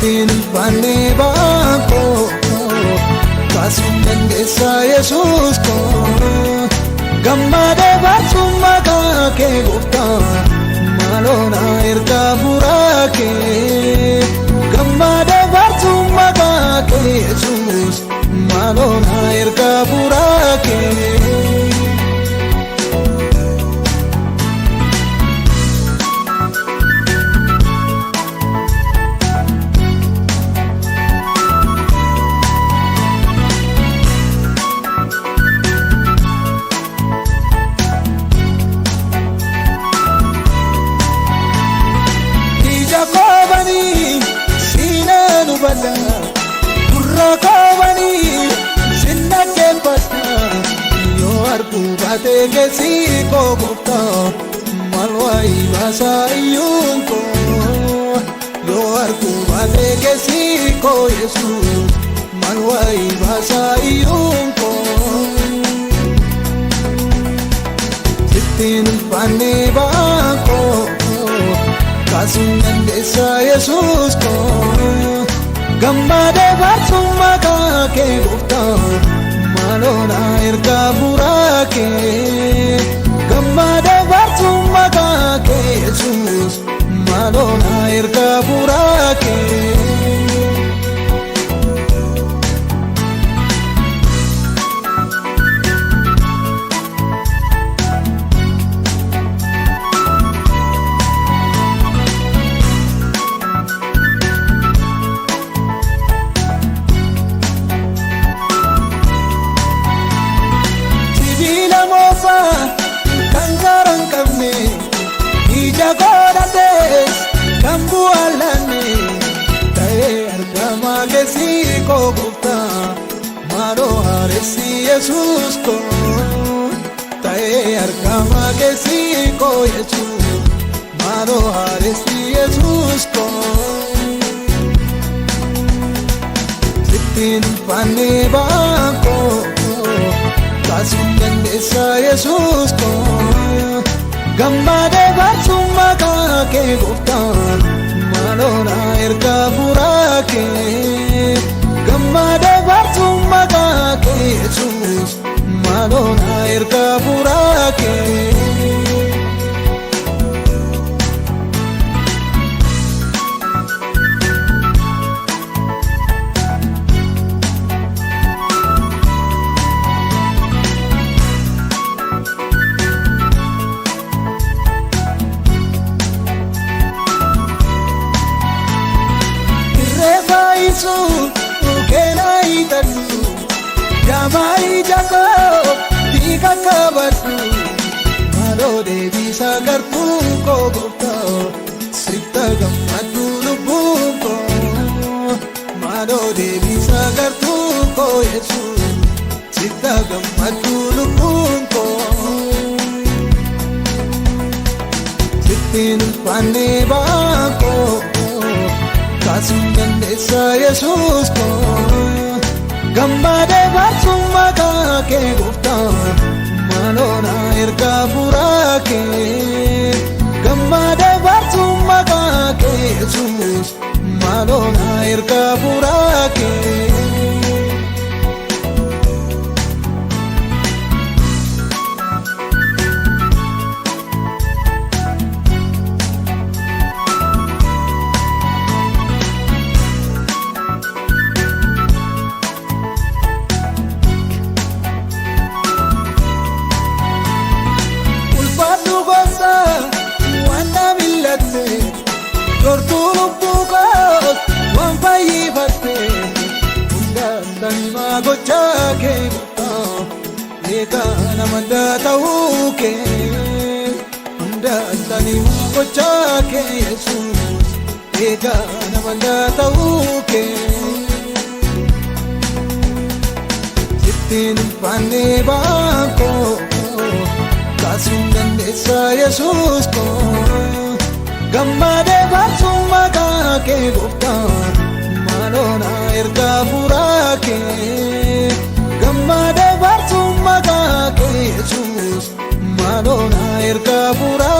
Sittiin ulfaannee ba'aa koo, kaasuun dandeessaa Yesuus koo. Gammadee baasuun maqaa kee gooftaa, maaloo na ergaa furaa kee. Gammadee baasuun maqaa kee Yesuus, maaloo na ergaa furaa kee. Ija koobanii siinaan hubadha, gurra koobanii sin dhaggeeffadha. Yoo arguu baatee keessi koo gooftaa, maal waayii baasaa iyyuun koo. Yoo arguu baatee keessi koo Yesuus, maal waayii baasaa iyyuun koo. Sittiin ulfaannee ba'aa koo, kaasuun dandeessaa Yesuus koo. Gammadee baasuun maqaa kee gooftaa, maaloo na ergaa furaa kee. Gammadee baasuun maqaa kee Yesuus, maaloo na ergaa furaa kee. Sibiila moofaa kan karaa hin qabne, ija godhatees kan bu'aa laanne, ta'ee argamaa keessi koo gooftaa, maaloo haaressi Yesuus koo. Ta'ee argamaa keessi koo Yesuus, maaloo haaressi Yesuus koo. Sittiin ulfaannee ba'aa koo, kaasuun dandeessaa Yesuus koo. Gammadee baasuun maqaa kee gooftaa, maaloo na ergaa furaa kee. Gammadee baasuun maqaa kee Yesuus, maaloo na ergaa furaa kee. Irree faayisuu keenaa hiixadhu, jaamaa ija koo dhiiga qabadhu. Maaloo deebisaa gartuu koo gooftaa, sitta gammaddu lubbuun koo. Maaloo deebisaa gartuu koo Yesuus, sitta gammaddu lubbuun koo. Sittiin ulfaannee ba'aa koo, kaasuun dandeessaa Yesuus koo. Gammadee baasuun maqaa kee gooftaa, maaloo na ergaa furaa kee. Gammadee baasuun maqaa kee Yesuus, maaloo na ergaa furaa kee. Ulfaadhu gooftaa waan na millatte, tortuu lubbuu koos waan fayyifatte. Hundaan tanimaa gochaa kee gooftaa, eegaa nama ta'uu kee. Hundaan tanimaa gochaa kee Yesuus, eegaa nama ta'uu kee. Sittiin ulfaannee ba'aa koo, kaasuun dandeessaa Yesuus koo. Gammadee baasuun maqaa kee gooftaa, maaloo na ergaa furaa kee. Gammadee baasuun maqaa kee Yesuus, maaloo na ergaa furaa.